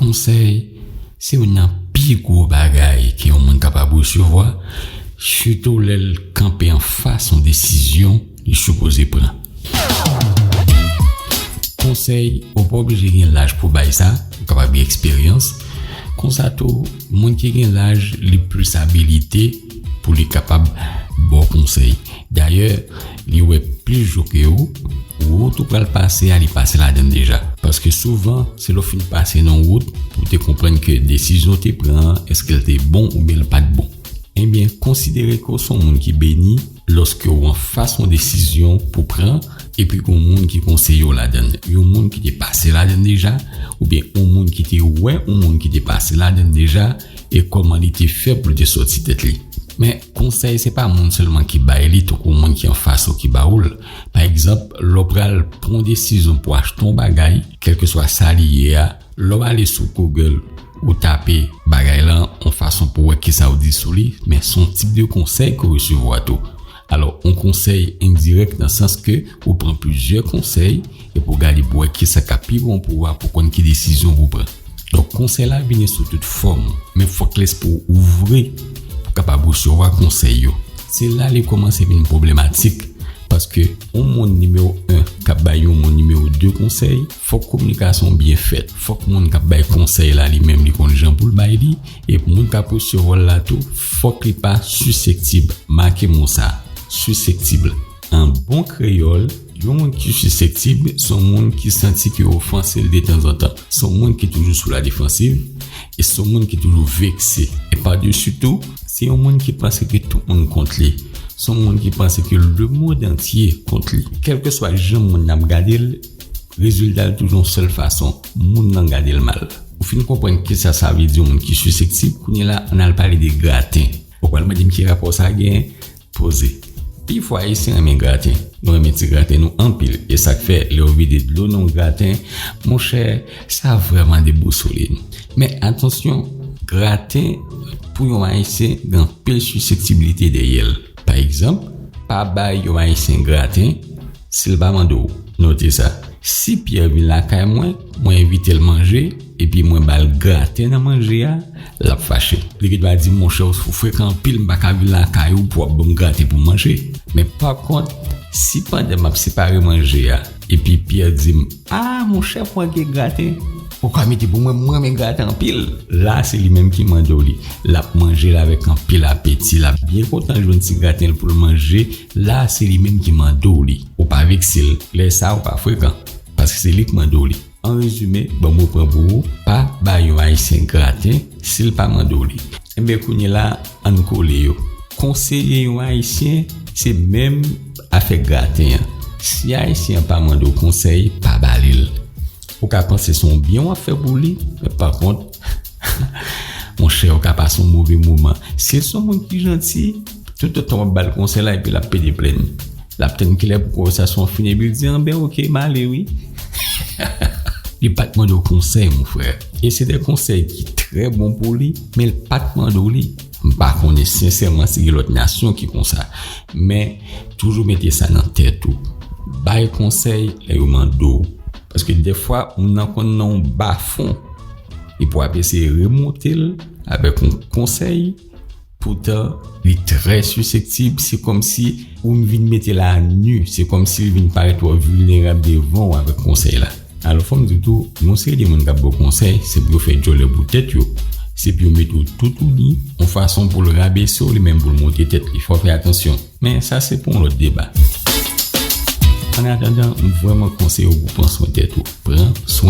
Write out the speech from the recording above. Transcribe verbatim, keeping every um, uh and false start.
Konsèy se youn nan pi gwo bagay ke yon moun kapab resevwa, sitou lè l kanpe anfas yon desizyon li sipoze pran. Konsèy, ou pa oblije gen laj pou bay sa, ou kapab gen eksperyans. Konsa tou, moun ki gen laj, li plis abilite pou li kapab ba w konsèy. Dayè, li wè plis jou ke ou, wout ou pral pase a, li pase ladan l deja. Paske souvan, se lè w fin pase nan wout, pou w te konprann ke desizyon w te pran an, èske l te bon oubyen l pa t bon. Ebyen, konsidere ke w se yon moun ki beni lòske w anfas yon desizyon pou pran, epi gen yon moun ki konseye w ladan l. Yon moun ki te pase ladan l deja, oubyen yon moun ki te wè yon moun ki te pase ladan l deja, e kòman li te fè pou l te sòti tèt li. Men, konsèy se pa moun sèlman ki bay li, tankou moun ki anfas ou ki ba ou l. Pa egzanp, lè w pral pran yon desizyon pou achte yon bagay, kèlkeswa sa li ye a, lè w ale sou Google, ou tape bagay lan, yon fason pou wè kisa yo di sou li, men se yon tip de konsèy ke w resevwa tou. Alò, yon konsèy endirèk nan sans ke ou pran plizyè konsèy epi w gade pou wè kisa k ap pi bon pou ou a pou konn ki desizyon pou pran. Donk, konsèy la vini sou tout fòm, men fòk lespri w ouvri pou kapab resevwa konsèy yo. Se la li kòmanse vin pwoblematik, paske yon moun nimewo en k ap bay yon moun nimewo de konsèy, fòk kominikasyon byen fèt. Fòk moun k ap bay konsèy la li menm li konn jan pou l bay li, e moun k ap resevwa l la tou, fòk li pa sisektib. Make mo sa, sisektib. An bon kreyòl, yon moun ki sisektib se yon moun ki santi ke yo ofanse l detanzantan. Se yon moun ki toujou sou la defansiv e se yon moun ki toujou vekse. E padesi tou, se yon moun ki panse ke tout moun kont li. Se yon moun ki panse ke lemonn antye kont li. Kèlkeswa jan moun nan ap gade l, rezilta l toujou yon sèl fason, moun nan gade l mal. Ou fin konprann kisa sa vle di yon moun ki sisektib, kounye la, ann al pale de graten. Ou pral mande m ki rapò sa gen? Poze. Pifwa Ayisyen renmen graten. Nou renmen ti graten nou anpil. E sa k fè, lè w vide dlo nan yon graten, monchè, sa vrèman debousole n. Men atansyon, graten pou yon Ayisyen gen anpil sisektibite dèyè l. Pa egzanp, pa bay yon Ayisyen graten si l pa mande w. Note sa. Si Pyè vin lakay mwen, mwen envite l manje, epi mwen ba l graten nan manje a, l ap fache. Li gen dwa di, monchè, ou frekan anpil, m pa ka vin lakay ou pou w ap ban m graten pou m manje. Men pa kont, si pandan m ap separe manje a, epi Pyè di m, a, monchè, pran kèk graten, ou ka mete pou mwen, m renmen graten anpil. La, se li menm ki mande w li. L ap manje l avèk anpil apeti, l ap byen kontan jwenn ti graten l pou l manje. La, se li menm ki mande w li. Ou pa vekse l. Lè sa a, ou pa frekan. Paske se li k mande w li. An rezime, ban m repran pou ou, pa bay yon Ayisyen graten si l pa mande w li. Enben, kounye la, ann kole yo. Konseye yon Ayisyen, se menm afè graten an. Si Ayisyen an pa mande w konsèy, pa ba li l. Ou ka panse se yon byen w ap fè pou li, men pa kont, monchè, ou ka pase yon move moman. Si l se yon moun ki janti, toutotan w ap ba l konsèy la, epi l ap pede plèn. L ap tann kilè pou konvèsasyon an fini, epi l di, anben, oke, m ale, wi. Li pa t mande w konsèy, mon frè. E se de konsèy ki trè bon pou li, men l pa t mande w li. M pa konnen sensèman si gen lòt nasyon ki konsa. Men, toujou mete sa nan tèt ou. Bay konsèy lè yo mande w. Paske dèfwa, moun nan konn nan yon bafon. Epi w ap eseye remonte l avèk yon konsèy. Poutan, li trè sisektib, se kòmsi ou vin mete l a nu, se kòmsi li vin parèt twò vilnerab devan w avèk konsèy la. Alò, fò m di w tou, yon seri de moun k ap ba w konsèy, se pou yo fè djòlè pou tèt yo. Se pou yo mete w toutouni, yon fason pou l rabese w, li menm pou l monte tèt li. Fò w fè atansyon. Men sa se pou yon lòt deba. Annatandan, m vrèman konseye w pou w pran swen tèt ou. Pran swen